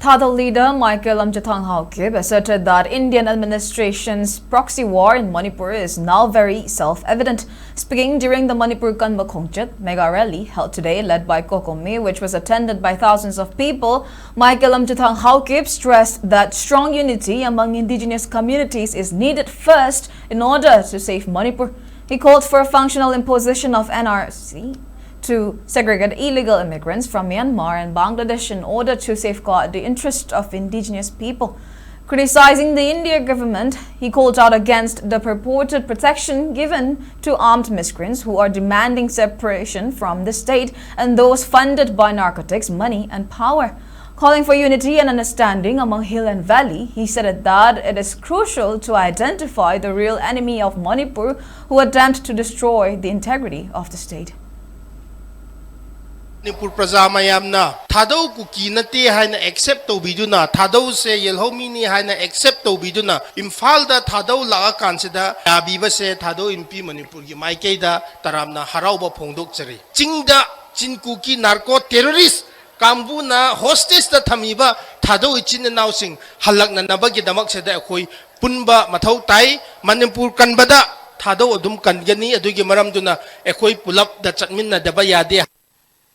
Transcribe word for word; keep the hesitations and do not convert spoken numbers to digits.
Thadou leader Michael Lamjathang Haokip asserted that Indian administration's proxy war in Manipur is now very self-evident. Speaking during the Manipur Kanba Khongchit mega rally held today, led by COCOMI, which was attended by thousands of people, Michael Lamjathang Haokip stressed that strong unity among indigenous communities is needed first in order to save Manipur. He called for a functional imposition of N R C to segregate illegal immigrants from Myanmar and Bangladesh in order to safeguard the interest of indigenous people. Criticizing the India government, he called out against the purported protection given to armed migrants who are demanding separation from the state and those funded by narcotics, money, and power. Calling for unity and understanding among hill and valley, he said that it is crucial to identify the real enemy of Manipur who attempt to destroy the integrity of the state. Manipur ꯄ꯭ꯔꯖꯥ ꯃꯌꯥꯝꯅ ꯊꯥꯗꯧ ꯀꯨꯀꯤ ꯅꯠꯇꯦ ꯍꯥꯏꯅ accept ꯇꯧꯕꯤꯗꯨꯅ, ꯊꯥꯗꯧꯁꯦ ꯌꯦꯜꯍꯧꯃꯤꯅꯤ ꯍꯥꯏꯅ accept ꯇꯧꯕꯤꯗꯨꯅ ꯏꯝꯐꯥꯜꯗ ꯊꯥꯗꯧ ꯂꯥꯛꯑꯀꯥꯟꯁꯤꯗ ꯌꯥꯕꯤꯕꯁꯦ ꯊꯥꯗꯧ ꯏꯟꯄꯤ ꯃꯅꯤꯄꯨꯔꯒꯤ ꯃꯥꯏꯀꯩꯗ ꯇꯔꯥꯝꯅ ꯍꯔꯥꯎꯕ ꯐꯣꯡꯗꯣꯛꯆꯔꯤ꯫ ꯆꯤꯡꯗ ꯆꯤꯟ ꯀꯨꯀꯤ ꯅꯥꯔꯀꯣ ꯇꯦꯔꯣꯔꯤꯁ ꯀꯥꯡꯕꯨꯅ ꯍꯣꯁꯇꯦꯖꯇ ꯊꯝꯃꯤꯕ ꯊꯥꯗꯧ ꯏꯆꯤꯟ ꯏꯅꯥꯎꯁꯤꯡ ꯍꯜꯂꯛꯅꯅꯕꯒꯤꯗꯃꯛꯁꯤꯗ ꯑꯩꯈꯣꯏ ꯄꯨꯟꯕ ꯃꯊꯧ ꯇꯥꯏ꯫ ꯃꯅꯤꯄꯨꯔ ꯀꯟꯕꯗ ꯊꯥꯗꯧ ꯑꯗꯨꯝ ꯀꯟꯒꯅꯤ꯫ ꯑꯗꯨꯒꯤ ꯃꯔꯝꯗꯨꯅ ꯑꯩꯈꯣꯏ ꯄꯨꯂꯞꯗ ꯆꯠꯃꯤꯟꯅꯗꯕ ꯌꯥꯗꯦ꯫